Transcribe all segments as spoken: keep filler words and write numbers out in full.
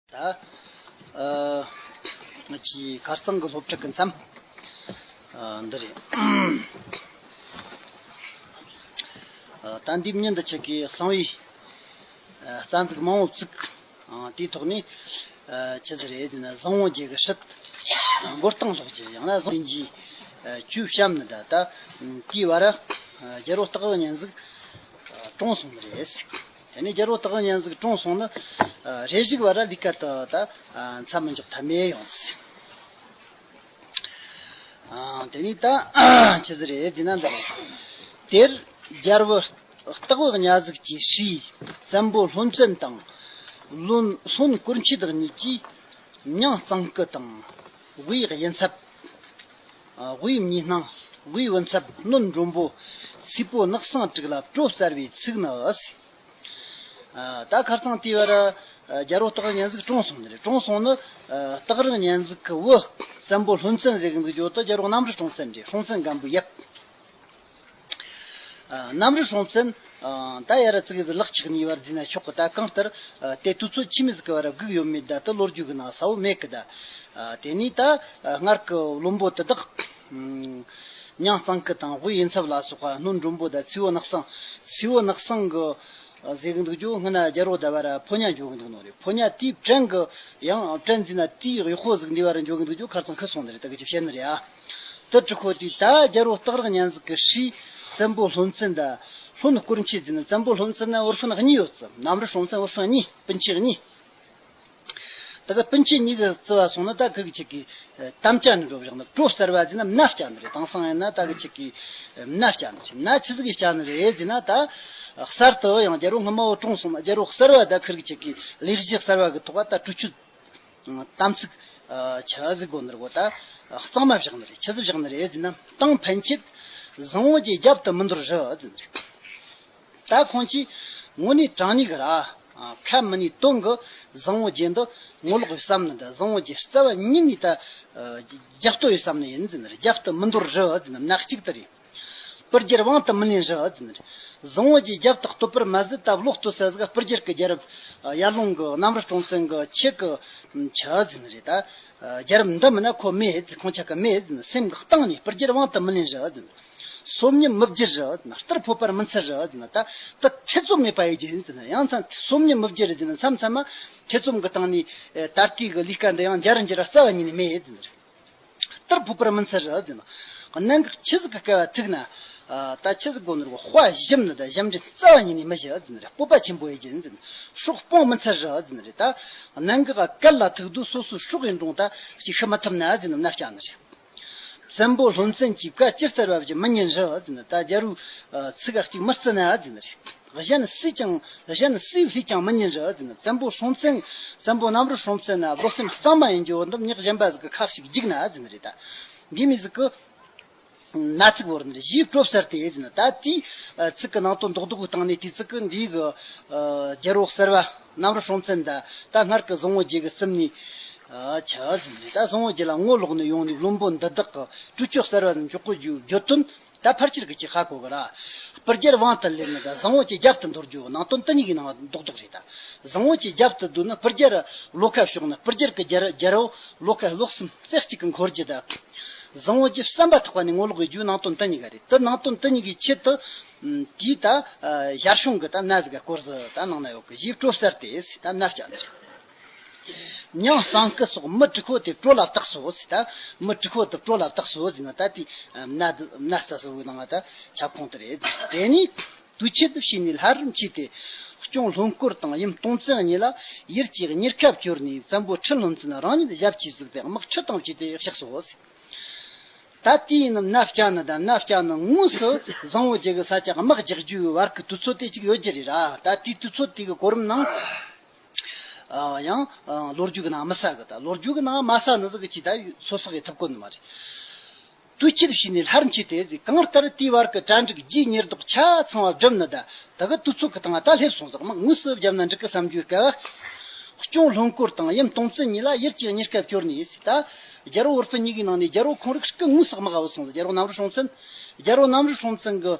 ད་ཨ་ང་ཅི་ཁ་རྩང་གི་སློབ་ཕྲུག་གི་མཚམས་ཨ་འདི་རེད། ཨ་ད་འདི་མཉམ་དུ་ཆེ་གི་གསང་བའི་ཨ་རྩ་འཛུགས་མང་བོ་བཙུགས། ཨ་དེའི་ཐོག་ནས་ཨ་ཆི་ཟིག་རེད་ཟེར་ན། བཟང་བོ་རྒྱལ་གི་སྲིད་མགོ་རྟིང་སློག་རྒྱུ། ཡང་ན་བཟང་བོ་གྱི་ཨ་ཇུས་བཤམས་ནི་ད་ད་དེའི་བར་ར་ཨ་རྒྱལ་པོ་སྟག་གི་གཉན་གཟིགས་ཨ་གྲོངས་སོང་ནི་རེད། དེ་ནས་རྒྱལ་པོ་སྟག་གི་གཉན་གཟིགས་གྲོངས་སོང་ནི་ཨ་རེ་ཞིག་བར་ར་ལས་ཀ་དེ་ད་ཨ་མཚམས་མི་འཇོག་ཐབས་མེད་ཡོང་ཟེར། ཨ་དེ་ནས་ད་ཆི་ཟིག་རེད་ཟེར་ན་འདི་རེད། དེར་རྒྱལ་པོ་སྟག་གི་གཉན་གཟིགས་ཀྱི་སྲས་བཙན་པོ་ལྷུན་བཙན་དང་ལྷུན་ལྷུན་སྐོར་མཆེད་གཉིས་ཀྱིས་མྱང་གཙང་སྐུ་དང་དབུས་གཡུལ་འཚབ། ཨ་དབུས་མྱི་སྣང་། དབུས་བུ་འཚབ། སྣོད་མགྲོན་པོ། སིལ་པོ་ནག་སང་དྲུག་ལ་བྲོ་བཙལ་བའི་ཚིག་ནི་ཟེར། ཨ་ད་ཁ་རྩང་དེའི་བར་ཨ་རྒྱལ་པོ་སྟག་གི་གཉན་གཟིགས་གྲོངས་སོང་ནི་རེད། གྲོངས་སོང་ནི་ཨ་སྟག་རི་གཉན་གཟིགས་ཀྱི་བུ་བཙན་པོ་ལྷུན་བཙན་ཟེར་གི་འདུག་རྒྱུ་དེ་རྒྱལ་པོ་གནམ་རི་སྲོང་བཙན་རེད། སྲོང་བཙན་སྒམ་པོའི་ཡབ། ཨ་གནམ་རི་སྲོང་བཙན་ཨ་ད་ཡར་ར་ཙི་གེ་ཟིག་ལག་ཆགས་ནས་བར་འཛིན་ན་ཆོག་གི། ད་གང་ལྟར་ཨ་དེ་དུས་ཚོད་ཕྱི་མི་ཟིག་གི་བར་སྒུག་ཡོད་མེད་ད་དེ་ལོ་རྒྱུས་གི་ནང་གསལ་བོ་མེད་གི། ད་ཨ་དེ་ནས་ད་ཨ་སྔར་གི་བློན་པོ་དེ་དག་ཨ་མྱང་གཙང་སྐུ་དང་དབུས་གཡུལ་འཚབ་ལ་སོགས་པ། སྣོད་མགྲོན་པོ་དང་སིལ་པོ་ནག་སང་། སིལ་པོ་ནག་སང་གི་ཨ་ཟེར་གི་འདུག་རྒྱུ་སྔོན་ན་རྒྱལ་པོ་ད་བར་ར་ཕོ་ཉ་འགྱོ་གི་འདུག་ནོ་རེད། ཕོ་ཉ་དེའི་བྲན་གི་ཡང་བྲན་འཛིན་ན་དེའི་གཡོག་པོ་ཟིག་འདི་བར་ར་འགྱོ་གི་འདུག་རྒྱུ་ཁ་རྩང་ཁུ་སོང་ནི་རེད། ད་གི་ཅི་བཤད་ནི་རེད་ཨ། དེ་གྲི་ཁོ་དེ་ད་རྒྱལ་པོ་སྟག་རི་གཉན་གཟིགས་ཀྱི་སྲས་བཙན་པོ་ལྷུན་བཙན་དང་ལྷུན་སྐོར་མཆེད་ཟེར་ན། བཙན་པོ་ལྷུན་བཙན་ན་བུ་སྤུན་གཉིས་ཡོད་ཙམ། གནམ་རི་སྲོང་བཙན་བུ་སྤུན་གཉིས། སྤུན་མཆེད་གཉིས། ད་གི་སྤུན་མཆེད་གཉིས་གི་བརྩི་བ་སོང་ན་ད་ཁིར་གི་ཆེ་གི་ཨ་དམ་བཅའ་ནི་འགྲོ་བཞག་ནི། བྲོ་བཙལ་བ་ཟེར་ན་མནའ་བསྐྱལ་ནི་རེད། དེང་སང་ཡིན་ན་ད་གི་ཆེ་གི་ཨ་མནའ་བསྐྱལ་ནི་རེད། མནའ་ཆི་ཟིག་གི་བསྐྱལ་ནི་རེད་ཟེར་ན། ད་གསར་དུ་ཡང་རྒྱལ་པོ་སྔ་མ་བོ་གྲོངས་སོང་ན་རྒྱལ་པོ་གསར་བ་ད་ཁིར་གི་ཆེ་གི་ལས་བྱེད་གསར་བ་གི་ཐོག་ད་གྲོས་ཆོད་དམ་ཚིག་ཨ་ཆི་ཟིག་དགོ་ནི་རེད་གོ། ད་གཙང་མ་བཞག་ནི་རེད། ཆི་ཟིག་བཞག་ནི་རེད་ཟེར་ན། གཏམ་ཕན་ཆད་བཟང་བོ་གྱི་རྒྱབ་ཏུ་མི་འདོར་རི་ཟེར་ནི་རེད། ད་ཁོང་གིས་དངོས་གནས་དྲང་གནས་གི་ར་ཨ་ཁ་མི་ནུས་དོན་གི་བཟང་བོ་རྒྱལ་འདི་ངོ་ལོག་ཡོད་བསམ་ནི། ད་བཟང་བོ་རྒྱལ་རྩ་བ་ཉིད་ནས་ད་ཨ་རྒྱབ་གཏོད་ཡོད་བསམ་ནི་ཡིན་ཟེར་ནི་རེད། རྒྱབ་ཏུ་མི་འདོར་རི་ཟེར་ནི་མནའ་གཅིག་ཏུ་རེད། སྤུ་རྒྱལ་དབང་དུ་མི་ལེན་རི་ཟེར་ནི་རེད། བཟང་བོ་གྱི་རྒྱབ་ཏུ་གཏོད་པར་མ་ཟད་ད་བློ་གཏོད་ས་ཟིག་སྤུ་རྒྱལ་གྱི་རྒྱལ་རབས་ཡར་ལུང་གི་གནམ་རི་སྲོང་བཙན་གྱི་ཆེད་གི་ཆི་ཟེར་ནི་རེད། ད་རྒྱལ་རབས་འདི་མིན་ན་ཁོ་མེད་ཟེར། ཁོང་ཆ་ག་མེད་ཟེར་ནི། སེམས་གི་གཏིང་ནས་སྤུ་རྒྱལ་དབང་དུ་མི་ལེན་རི་ཟེར་ནི། སོམ་ཉི་མི་བསྒྱུར་རི་ཟེར་ནི། རྟར་ཕོད་པར་མི་འཚལ་རི་ཟེར་ནི། ད་ད་ཐེ་ཚོམ་མེད་པ་ཡིན་རྒྱུ་ཡིན་ཟེར་ནི། ཡང་མཚམས་སོམ་ཉི་མི་བསྒྱུར་རི་ཟེར་ནི། མཚམས་མཚམས་མ་ཐེ་ཚོམ་གི་སྟེང་ནས་ད་ལྟའི་གི་ལས་ཀ་འདི་ཡང་འགྱུར་འགྱུར་ར་རྩ་བ་ཉིད་ནས་མེད་ཟེར་ནི། རྟར་ཕོད་པར་མི་འཚལ་རི་ཟེར་ནི། གནད་འགག་ཆི་ཟིག་གི་སྐལ་བ་ཐུག་ན་ཨ་ད་ཆི་ཟིག་དགོ་ནི་རེད་གོ། དཔའ་ཞུམ་ནི་ད་ཞབས་འདྲེན་རྩ་བ་ཉིད་ནས་མི་བྱེད་ཟེར་ནི་རེད། སྤོབས་པ་ཆེན་པོ་ཡིན་རྒྱུ་ཡིན་ཟེར་ནི། སྲོག་སྤོང་མི་འཚལ་རི་ཟེར་ནི་རེད། ད་གནད་འགག་གལ་ལ་ཐུག་དུས་སོ་སོའི་སྲོག་ཡིན་རུང་ད་ཅིག་ཤི་མི་ཐུབ་ན་ཟེར་ནི་མནའ་བསྐྱལ་ནི་རེད། བཙན་པོ་ལྷུན་བཙན་གྱིས་བཀའ་ཅི་སྩལ་བ་བཞིན་མི་ཉན་རི་ཟེར་ནི། ད་རྒྱལ་པོའི་ཨ་ཚིག་ག་གཅིག་མི་བརྩི་ན་ཟེར་ནི་རེད། གཞན་སུས་ཀྱང་གཞན་སུས་ལྷོད་ཀྱང་མི་ཉན་རི་ཟེར་ནི། བཙན་པོ་སྲོང་བཙན། བཙན་པོ་གནམ་རི་སྲོང་བཙན་ན་བློ་སེམས་གཙང་མ་ཡིན་རྒྱུ་འདི་མྱི་གཞན་པ་ཟིག་གི་ཁ་ཞིག་འཇིག་ན་ཟེར་ནི་རེད། ད་འདི་མི་ཟིག་གི་མནའ་ཚིག་བོར་ནི་རེད། ཞེས་བྲོ་བཙལ་ཏེ་ཟེར་ནི། ད་དེའི་ཨ་ཚིག་གི་ནང་དོན་རྡོག་རྡོག་གི་སྟེང་ནས་དེའི་ཚིག་གི་འདིའི་གི་ཨ་རྒྱལ་པོ་གསར་བ་གནམ་རི་སྲོང་བཙན་དང་ད་སྔར་གི་བཟང་བོ་རྒྱལ་གི་རྩིབ་ནས་ཨ་ཆི་ཟེར་ནི་རེད། ད་བཟང་བོ་རྒྱལ་ལ་ངོ་ལོག་ནས་ཡོང་ནས་བློན་པོ་འདི་དག་གི་གྲོས་ཆོད་གསར་བ་འཇོག་གི་རྒྱུ་བརྗོད་དོན། ད་ཕལ་ཆེར་གྱིས་ཅིག་ཧ་གོ་གི་ར། སྤུ་རྒྱལ་དབང་དུ་ལེན་ནི་དང་བཟང་བོ་གྱི་རྒྱབ་ཏུ་འདོར་རྒྱུ་ནང་དོན་དེ་གཉིས་ཀྱི་ནང་རྡོག་རྡོག་རེད། ད་བཟང་བོ་གྱི་རྒྱབ་ཏུ་བསྡུ་ན་སྤུ་རྒྱལ་བློ་ཁ་ཕྱོགས་ན་སྤུ་རྒྱལ་གྱི་རྒྱལ་རྒྱལ་པོ་བློ་ཁ་བློ་སེམས་རྩེ་གཅིག་གིས་འཁོར་རྒྱུ་དང་། བཟང་བོ་གྱི་བསམ་པ་ཐག་པ་ནས་ངོ་ལོག་གི་རྒྱུ་ནང་དོན་དེ་གཉིས་ཀ་རེད། དེ་ནང་དོན་དེ་གཉིས་ཀྱི་ཆེད་དུ་དེའི་ད་ཞར་བྱུང་གི་ད་མནའ་ཟིག་ག་སྐོར་ཟིག་ད་ནང་ན་ཡོད་གི། ཞེས་བྲོ་བཙལ་ཏེ་ད་མནའ་བསྐྱལ་ནི་རེད། མྱང་གཙང་སྐུ་སོགས་མི་དྲུག་པོ་དེ་བྲོ་ལ་བཏགས་སོ་ཟེར། ད་མི་དྲུག་པོ་དེ་བྲོ་ལ་བཏགས་སོ་ཟེར་ན། ད་དེ་མནའ་མནའ་བསྩལ་སོ་གི་ནང་ད་ཁྱབ་ཁོངས་དེ་རེད། དེ་ནས་དུས་ཆེན་དུ་བྱས་ནས་སླར་མཆིས་ཏེ། སྐྱོང་ལྷུན་སྐོར་དང་ཡུམ་སྟོང་བཙན་གཉིས་ལ་ཡུལ་གྱི་གཉེར་ཁ་བསྐྱོར་ནས་བཙན་པོ་ཁྲི་ལྷུན་བཙན་རང་ཉིད་ཞབས་ཀྱིས་གཟིགས་ཏེ་དམག་ཁྲི་དང་བཅས་ཏེ་གཤེགས་སོ་ཟེར། ད་དེའི་ནི་མནའ་བསྐྱལ་ནི་དང་མནའ་བསྐྱལ་ནི་དངོས་སུ་བཟང་བོ་རྒྱལ་གི་ས་ཆ་དམག་རྒྱག་རྒྱུའི་བར་གྱི་དུས་ཚོད་དེ་གཅིག་ཡོད་རྒྱུ་རེད་ར། ད་དེའི་དུས་ཚོད་དེ་གི་གོ་རིམ་ནང་ཨ་ཡང་ཨ་ལོ་རྒྱུས་ཀྱི་ནང་མི་གསལ་གི། ད་ལོ་རྒྱུས་ཀྱི་ནང་མ་གསལ་ནི་ཟིག་གི་ཅི་ད་ཚོད་དཔག་ཡེད་ཐུབ་གོ་ནི་མ་རེད། དུས་ཕྱིར་ཕྱིན་ནས་སླར་མཆིས་ཏེ་ཟེར། གང་ལྟར་དེའི་བར་གྱི་གྲ་འགྲིག་རྒྱུའི་གཉེར་ལྡོག་ཆ་ཚང་བ་བསྒྲུབས་ནི་ད་ད་གི་དུས་ཚོད་ཀྱི་སྟེང་ད་སླེབས་སོང་ཟིག། དམག་དངོས་སུ་བརྒྱབ་ན་འགྲིག་གི་བསམ་རྒྱུའི་སྐབས། སྐྱོང་ལྷུན་སྐོར་དང་ཡུམ་སྟོང་བཙན་གཉིས་ལ་ཡུལ་གྱི་གཉེར་ཁ་བསྐྱོར་ནས་ཟེར། ད་རྒྱལ་པོ་བུ་སྤུན་གཉིས་ཀྱི་ནང་ནས་རྒྱལ་པོ་ཁོང་རིགས་སྐུ་དངོས་སུ་དམག་བུད་སོང་ཟིག། རྒྱལ་པོ་གནམ་རི་སྲོང་བཙན། རྒྱལ་པོ་གནམ་རི་སྲོང་བཙན་གི་ཨ་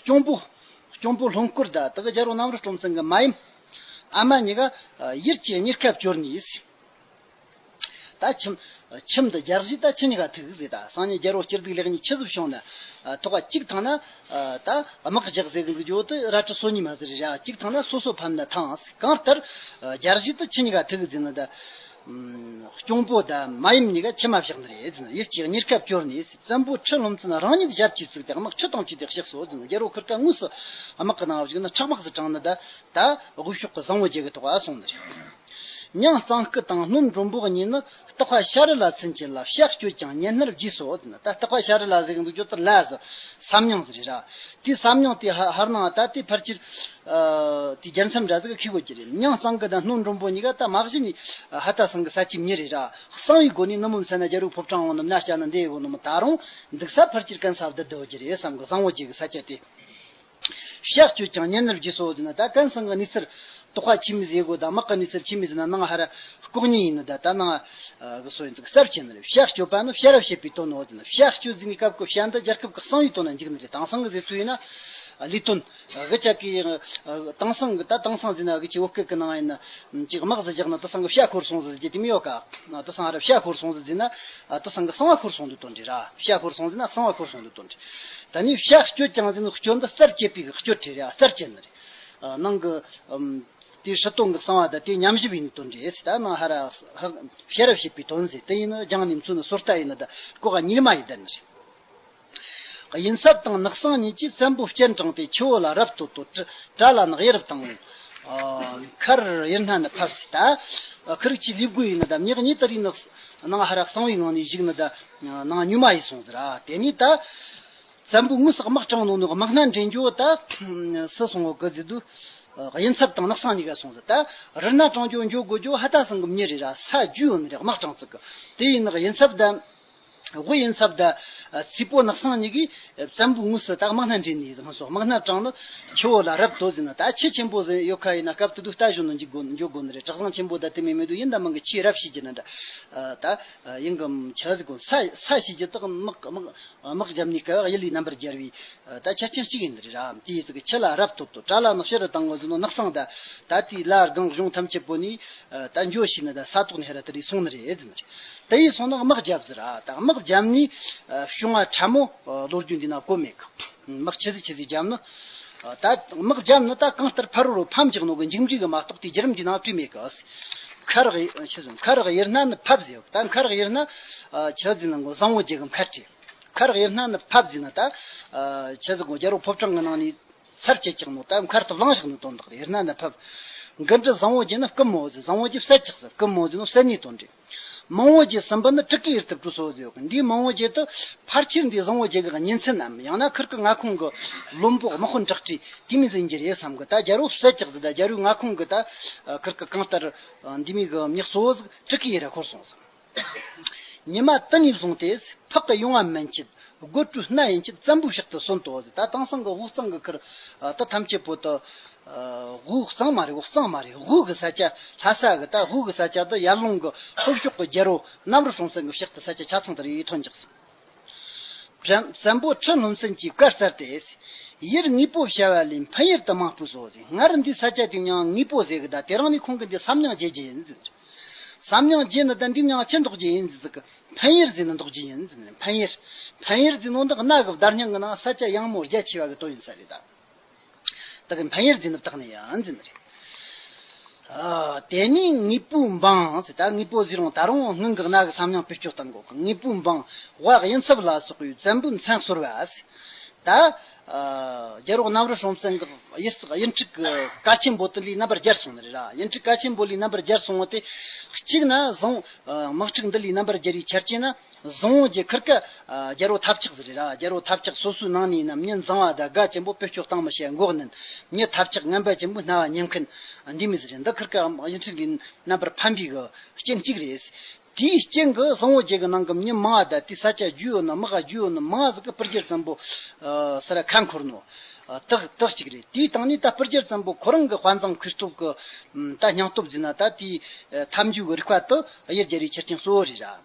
སྐྱོང་པོ། སྐྱོང་པོ་ལྷུན་སྐོར་དང་ད་གི་རྒྱལ་པོ་གནམ་རི་སྲོང་བཙན་གི་མ་ཡུམ་ ཨ་མ་གཉིས་ཀ་ཡུལ་གྱི་གཉེར་ཁ་བསྐྱོར་ནས། ད་ཁྱིམ་ཁྱིམ་དུ་རྒྱལ་བཞི་ད་ཁྱི་གཉིས་ཀ་ཐུག་ཟེར། ད་སང་ཉིན་རྒྱལ་པོ་སྐྱིད་སྡུག་ལེགས་ཉེས་ཆི་ཟིག་བྱུང་ན། ཐོག་གཅིག་ཐང་ན་ད་དམག་རྒྱག་ཟེར་གི་འདུག་རྒྱུ་དེ་རལ་གྲི་སོ་གཉིས་མ་ཟེར་ར། གཅིག་ཐང་ན་སོ་སོ་ཕམ་ན་ཐང་། གང་ལྟར་རྒྱལ་བཞི་ད་ཁྱི་གཉིས་ཀ་ཐུག་ཟེར་ན་ད། གཅུང་པོ་དང་མ་ཡུམ་གཉིས་ཀ་ཁྱིམ་མ་བཞག་ནི་རེད་ཟེར། ཡུལ་གྱི་གཉེར་ཁ་བསྐྱོར་ནས། བཙན་པོ་ཁྲི་ལྷུང་བཙན་རང་ཉིད་ཞབས་ཀྱིས་བཙུགས་ཏེ་དམག་ཁྲི་དང་བཅས་ཏེ་གཤེགས་སོ་ཟེར། རྒྱལ་པོ་ཁིར་ཀ་དངོས་སུ་དམག་གི་ནང་བཞུགས་ན་ཁྲག་དམག་ཟིག་དྲངས་ནི་ད། ད་དབུས་ཕྱོགས་ཀྱི་བཟང་བོ་རྒྱལ་གྱི་ཐོག་ལ་སོང་ནི་རེད། མྱང་གཙང་སྐུ་དང་སྣོད་འབྲོམ་པོ་གཉིས་ནི། སྟག་པ་ཤ་རི་ལ་ཚུན་ཆད་ལ་བཤགས་བསྐྱོད་ཀྱང་ཉེ་སྣར་བརྗེས་སོ་ཟེར་ན། ད་སྟག་པ་ཤ་རི་ལ་ཟེར་གི་འདུག་རྒྱུ་དེ་ལ་ཟེར། བསམ་མྱོང་ཟེར་རེད་ར། དེ་བསམ་མྱོང་དེ་ཧ་ཧར་ནང་ད་དེ་ཕལ་ཆེར། ཨ། དེ་རྒྱལ་མཚམས་འདྲ་ཟིག་གི་ཁེ་གོ་གྱི་རེད། མྱང་གཙང་སྐུ་དང་སྣོད་འབྲོམ་པོ་གཉིས་ཀ་ད་མ་གཞི་ནས་ཧ་ད་སང་གི་ས་ཆའི་མྱི་རེད་ར། གསང་བའི་སྒོ་ནས་ནུབ་མོ་མཚན་ན་རྒྱལ་པོའི་ཕོ་བྲང་འོང་ནམ་ན་སྐྱ་ན་འདི་ཡི་གོ་ནུབ་མོ་ད་རུང་འདུག་ས་ཕལ་ཆེར་གན་ས་བདུད་བདུད་གྱི་རེད་བསམ་གི། བཟང་བོ་རྒྱལ་གི་ས་ཆ་དེ། བཤགས་བཅོས་ཀྱང་ཉེ་སྣར་བརྗེས་སོ་ཟེར་ན། ད་གན་སང་གི་གནས་ཚུལ་དོགས་པ་ཆི་མོ་ཟིག་གོ་ད། དམག་གི་གནས་ཚུལ་ཆི་མོ་ཟིག་ན་ནང་ཧ་ར་ལྐོག་ཉེས་ཡིན་ནི་ད། ད་ནང་གི་སོ་ཡིན་ཚིག་གསར་བྱེད་ནི་རེད། བཤགས་བཅོས་པ་ནི་བྱ་ར་བྱེད་པའི་དོན་ནོ་ཟེར་ན། བཤགས་བཅོས་ཟེར་ནི་སྐབས་ཀྱི་བྱ་འདི་རྒྱལ་ཁབ་ཀྱི་གསང་བའི་དོན་ན་འཇུག་ནི་རེད། དེང་སང་གི་ཟེར་ཚུལ་ཡིན་ན་ལས་དོན་གི་ཅག་གི། དེང་སང་གི་ད་དེང་སང་ཟེར་ན་གི་ཅི་བོད་སྐད་གི་ནང་ཡིན་ན་ཅིག་དམག་ཟིག་རྒྱག་ན་དེ་སང་གི་བྱ་འཁོར་སོང་ཟིག་ཟེར་གྱི་དེ་མི་ཡོད་ཀ། དེ་སང་ཧ་ར་བྱ་འཁོར་སོང་ཟིག་ཟེར་ན། དེ་སང་གི་གསང་བ་འཁོར་སོང་དུ་དོན་རེད་ར། བྱ་འཁོར་སོང་ཟེར་ན་གསང་བ་འཁོར་སོང་དུ་དོན་རེད། ད་ནི་བཤགས་བཅོས་ཀྱང་ཟེར་ནི་བཅོས་འདི་རྩར་བཅད་པའི་གི་བཅོས་རེད་ར། རྩར་བཅད་ནི་རེད། ནང་གི་ཨམ། དེ་ཧྲི་སྟོང་གི་གསང་བ་དང་དེ་ཉམས་ཞིབ་ཡིན་དོན་རེད་ཟེར། ད་ནང་ཧ་ར་བྱ་ར་བྱེད་པའི་དོན་ཟེར། དེ་ཡིན་ན་སྦྱང་ནས་མཚོན་ནི་སོ་ལྟ་ཡིན་ན་ད་ལྐོག་གཉིས་མ་ཡིན་ད་ནི་རེད། གཡུལ་འཚབ་དང་ནག་སང་གཉིས་ཀྱིས་བཙན་པོ་སྤྱན་དྲངས་ཏེ་ཆུ་བོ་ལ་རབ་བསྟོད་དོ། བྲ་བྲ་ལ་ནག་གཡུ་རབ་དང་། མཁར་གཡུ་སྣ་ནི་ཕབ་ཟེར། ད་ཁིར་ཆི་ལུས་དགོས་ཡིན་ན་ད་མྱི་གཉིས་དེ་རིགས་ནག་ནང་ཧ་ར་གསང་བའི་ངང་ནས་བཞུགས་ནི་ད་ནང་ཉུ་མ་ཡིན་སོང་ཟེར་ར། དེ་ནས་ད། བཙན་པོ་དངོས་སུ་དམག་དྲངས་ནོ་ནི་དམག་སྣ་འདྲེན་རྒྱུ་ད་སུ་སོང་བ་གི་ཟེར་དུས། གཡུལ་འཚབ་དང་ནག་སང་གཉིས་ཀ་སོང་ཟེར། ད་རི་སྣ་དྲངས་རྒྱུ་འགྱོ་དགོས་རྒྱུ་ཧ་ད་སང་གི་མྱི་རེད་ར། ས་རྒྱུས་ཡོད་ནི་རེད། དམག་དྲངས་ཚིག་གི་དེ་ཡིན་ནི་གཡུལ་འཚབ་ད། དབུ་གཡུལ་འཚབ་ད། སྲས་པོ་ནག་སང་གཉིས་ཀྱིས་བཙན་པོ་དངོས་སུ་ད་དམག་སྣ་འདྲེན་ནི་ཟེར། ང་ཚོ་དམག་སྣ་དྲངས་ནི་ཆུ་བོ་ལ་རབ་བསྟོད་ཟེར་ན། ད་ཆུ་ཆེན་པོ་ཟེར་ཡོད་ཁ་ཡིན་ན་སྐབས་དེ་དུས་རྟ་ཞོན་ནི་འཇུག་དགོས་འཇུག་དགོས་ནི་རེད། གྲྭ་ཚང་ཆེན་པོ་ད་དེ་མིན་མི་འདུག་ཡིན་ད་མང་གི་ཆུའི་རབ་བྱེད་ཀྱི་ན་འདྲ། ད་ཡིན་གི་ཆ་ཟིག་གོ་ས་ས་བྱེད་ཀྱི་དག་དམག་དམག་དམག་རྒྱབ་ནས་སྐབས་གཡུལ་ལས་རྣམ་པར་རྒྱལ་བའི་ད་ཆ་རྐྱེན་གཅིག་ཡིན་ནི་རེད་ར། དེ་ཡི་ཚིག་ཆུ་ལ་རབ་བསྟོད་དོ། བྲ་ལ་ནག་གཡུ་རབ་དང་ངོ་ཟེར་ནོ་ནག་སང་ད། ད་དེའི་ལ་སྒང་གཞུང་ཐམས་ཅད་པོ་ནས་ད་འགྱོ་ཤེས་ནི་ད་ས་ཐོག་ནས་ཧ་ར་དེ་རིགས་སོང་ནི་རེད་ཟེར་ནི་རེད། དེ་ཡིས་སོང་ན་དམག་རྒྱབ་ཟེར་ར། ད་དམག་རྒྱབ་ནས་བྱུང་བ་ཕྲ་མོ་ལོ་རྒྱུས་འདི་ན་གོ་མེད་གི། དམག་ཆི་ཟིག་ཆི་ཟིག་རྒྱབ་ནི། ད་དམག་རྒྱབ་ནི་ད་གང་ལྟར་ཕ་རོལ་རོ་ཕམ་རྒྱག་ནོ་གི་མཇུག་འབྲས་གི་མ་གཏོགས་དེ་བརྒྱུད་རིམ་འདི་ན་བྲིས་མེད་གི། མཁར་གཡུ་ཆི་ཟེར། མཁར་གཡུ་སྣ་ནི་ཕབ་ཟེར་ཡོད། ད་མཁར་གཡུ་སྣ་ཆི་ཟེར་ན་གོ་བཟང་བོ་རྒྱལ་གི་མཁར་བྲིས། མཁར་གཡུ་སྣ་ནི་ཕབ་ཟེར་ན་ད། ཆི་ཟེར་གོ་རྒྱལ་པོ་ཕོ་བྲང་གི་ནང་ནས་ཚར་བཅད་ཀྱག་ནོ་ད་མཁར་དུ་བླངས་བཞག་ནི་དོན་དག་རེད། གཡུ་སྣ་ནི་ཕབ། མགུལ་འབྲུ་བཟང་བོ་རྒྱལ་ནི་བསྐུམ་མོ་ཟེར། བཟང་བོ་རྒྱལ་བསད་ཀྱག་ཟེར། བསྐུམ་མོ་ཟེར་ནོ་བསད་ནི་དོན་རེད། མང་བོ་རྒྱལ་སྲིན་པོ་ནི་དྲུག་གི་ཡུལ་དུ་བྲོས་སོ་ཟེར་ཡོད་གི། འདིའི་མང་བོ་རྒྱལ་དུ་ཕལ་ཆེར་འདི་བཟང་བོ་རྒྱལ་གི་ཉིན་མཚན་ནམ་ཡང་ན་ཁིར་གི་མངའ་ཁོངས་གི་བློན་པོ་དམག་དཔོན་དྲག་ཁྲིས་དེ་མི་ཟིན་གྱི་རེད་བསམ་གི། ད་རྒྱལ་པོ་བསད་ཀྱག་ཟེར། ད་རྒྱལ་པོའི་མངའ་ཁོངས་གི་ད་ཁིར་གི་གང་ལྟར་འདི་མི་གི་མྱི་གཙོ་བོ་ཟིག་དྲུག་གི་ཡུལ་ར་ཤོར་སོང་ཟེར། ཉི་མ་དེ་ནས་བཟུང་སྟེ་ཕག་གི་ཡོང་བ་མན་ཆད། རྒོད་ཀྲུའུ་སྣ་ཡན་ཆད་བཙན་པོའི་ཕྱག་ཏུ་སོན་ཏོ་ཟེར། ད་དེང་སང་གི་དབུས་གཙང་གི་ཁུར་ད་ཐམས་ཅད་པོ་ཏི་དབུས་གཙང་མ་རེད། དབུས་གཙང་མ་རེད། དབུས་གི་ས་ཆ་ལྷ་ས་གི་ད་དབུས་གི་ས་ཆ་ད་ཡར་ཀླུང་གི་ལྷོ་ཕྱོགས་གི་རྒྱལ་པོ་གནམ་རི་སྲོང་བཙན་གི་ཕྱག་ཏུ་ས་ཆ་ཆ་ཚང་དེ་རེ་ཐོན་འཇགས་སོང་། བཙན་བཙན་པོ་ཁྲི་ལྷུང་བཙན་གྱིས་བཀའ་སྩལ་ཏེ། ཡུལ་དངོས་པོ་བྱ་བ་ལས་འཕན་ཡུལ་དུ་མ་སྤོས་སོ་ཟེར། སྔར་འདི་ས་ཆ་དེ་མྱང་དངོས་པོ་ཟེར་གི། ད་དེ་རིང་ནས་ཁོང་གི་འདི་བསམ་མྱང་བརྗེད་རྒྱུ་ཡིན་ཟེར། བསམ་མྱང་བརྗེད་ནི་ད་འདི་མྱང་ཆི་འདོགས་རྒྱུ་ཡིན་ཟེར་གི། འཕན་ཡུལ་ཟེར་ནི་འདོགས་རྒྱུ་ཡིན་ཟེར་ནི། འཕན་ཡུལ། འཕན་ཡུལ་ཟེར་ནོ་འདི་གནའ་གི་བརྡ་རྙིང་གི་ནང་ས་ཆ་ཡངས་མོ་རྒྱ་ཆེ་བ་གི་དོན་ཡིན་ས་རེད་ད། ད་གི་འཕན་ཡུལ་ཟེར་ནི་བཏགས་ནི་ཡིན་ཟེར་ནི་རེད། ཨ། དེ་ནས་དངོས་པོའི་འབངས་ཟེར། ད་དངོས་པོ་ཟེར་རུང་ད་རུང་སྔོན་གི་གནའ་གི་བསམ་མྱང་བེད་སྤྱོད་གཏང་དགོས་གི། དངོས་པོའི་འབངས་ཝ་གཡུ་འཚབ་ལ་སོགས་པའི་བཙན་པོའི་མཚན་གསོལ་བ་ཟེར། ད། ཨ། རྒྱལ་པོ་གནམ་རི་སྲོང་བཙན་གྱི་ཡུལ་གཡུལ་འཕྲུལ་གྱི་ཀ་ཆེན་པོ་དེ་ལས་རྣམ་པར་རྒྱལ་སོང་ནི་རེད་ར། གཡུལ་འཕྲུལ་ཀ་ཆེན་པོ་ལས་རྣམ་པར་རྒྱལ་སོང་བ་དེ། གཅིག་ན་བཟང་། ཨ། དམག་འཁྲུག་འདི་ལས་རྣམ་པར་རྒྱལ་བའི་ཆ་རྐྱེན་ན། བཟང་བོ་རྒྱལ་ཁུར་ཀ། ཨ། རྒྱལ་པོ་ཐབས་ཆག་ཟེར་རེད་ར། རྒྱལ་པོ་ཐབས་ཆག་སོ་སོའི་ནང་ནས་ཡིན་ན་མྱི་འཛིང་བ་དང་དགའ་ཆེན་པོ་བེད་སྤྱོད་གཏང་མི་བྱེད་འགོག་ནན། མྱི་ཐབས་ཆག་ངན་པ་ཆེན་པོ་སྣ་བ་ཉམས་མཁན་འདི་མི་ཟེར་རེད། འདི་ཁུར་ཀ་གཡུལ་འཕྲུལ་ལས་རྣམ་པར་ཕམ་པའི་གི་རྐྱེན་གཅིག་རེད། དེའི་རྐྱེན་གྱིས་བཟང་བོ་རྒྱལ་གྱི་ནང་གི་མྱི་མང་བ་དང་དེའི་ས་ཆ་རྒྱུས་ཡོད་ན་དམག་རྒྱུས་ཡོད་ན་མང་བ་ཟིག་གིས་སྤུར་རྒྱལ་བཙན་པོ་ཨ་སར་ཁ་འཁོར་ནོ། ཨ་དག་དག་ཅིག་རེད། དེའི་སྟེང་ནས་ད་སྤུར་རྒྱལ་བཙན་པོ་ཁོ་རང་གི་དཔའ་མཛངས་མཁས་སྟོབས་ཀྱི་ཨམ་ད་སྙིང་སྟོབས་ཟེར་ན་ད་དེའི་ཨ་ཐབས་འཇུག་གི་རིག་པ་དེ་གཡུལ་རྒྱལ་བའི་ཆ་རྐྱེན་གཙོ་བོ་རེད་ར།